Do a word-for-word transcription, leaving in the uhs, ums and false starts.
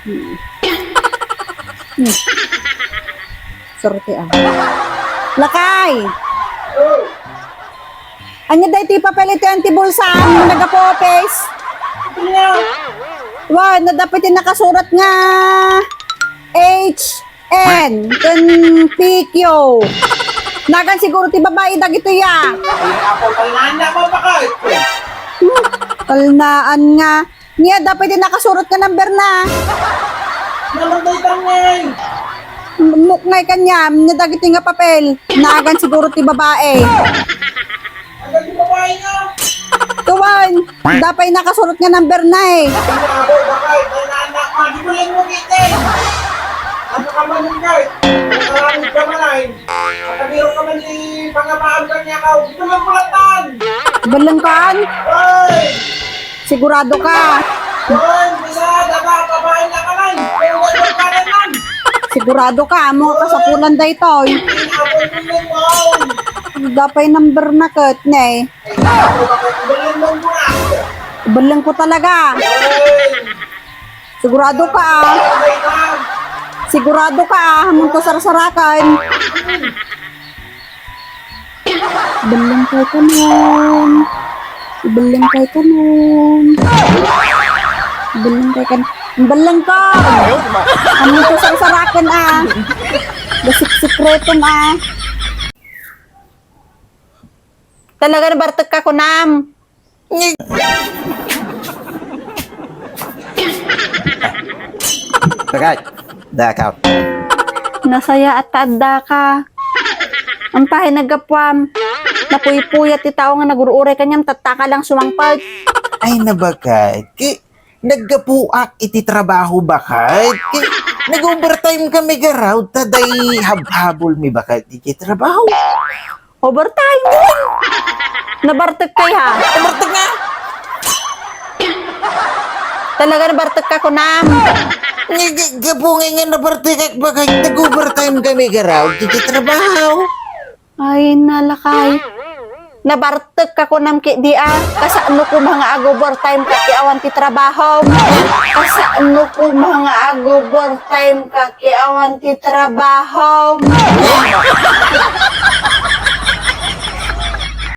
Hmm. Hmm. Sorte, ah. Lakay! Ania daytoy papel iti antibulsam nga naggapu office? Wen, adda pay ti nakasurat nga H N ken P Q. Nagan siguro ti babai dagitoy, ah. Ay, apo, talnaan na, mapakay. Hmm, talnaan nga. Nia, adda pay ti nakasurat nga number na. Naman dayta ngay. Mukngay kaniam, nia dagitoy nga papel. Nagan siguro ti babai. Agad ti babai nga. Tuwan, adda pay nakasurat nga number na eh. Ay, nako, bakay, ay, naanak, magibulan mo, Kikay. Ano ka man, Kikay? Ang maraming ka man, ay. Makabiro ka man, di pangamaan ka niya, ka. Gibulan mo latan. Gibulan ka, an? Ay! Sigurado ka? Doon, bisa, dapat babae na ka man. Kung may pagkanan man. Sigurado ka, amo nga kasapulan daytoy. Pinapon mo yung wow. Adda pay number na ket, ne. Ay, ako, bakit? Ibalin mo muna. Ibalin ko talaga. Ay. Sigurado ka, ah. Ay, ka. Sigurado ka, ah. Amunto sarsarakan. Ibalin kay kanon. Ibalin kay kanon. Ibalin kay kan-, ibalin ko. Amunto sarsarakan, ah. Dasik sikretom, ah. Talaga nabartek ka kunam. Bagay, dakaw. Nasayaat ta adda ka. Ampahay naggapuam. Napuypuyat ti tao nga nagur-uray kaniam, tatta ka lang sumangpet. Ay, nabakay. Ki, naggapuak iti trabaho, bakay. Ki, nag-overtime kami, garaw, ta day habhabol mi, bakay, iti trabaho. Overtime? Nabartek kay, ha? Nabartek nga? Talaga nabartek ka kunam? Nga, ga-, gapu nga nga nabartek ak, bakay, nag-overtime kami, garaw, iti trabaho. Ay, nalakay. Nabartek ka kunam, ki di, ah. Kasano ko mga ag-overtime ka, ki awan ti trabaho? Kasano ko mga ag-overtime ka, ki awan ti trabaho?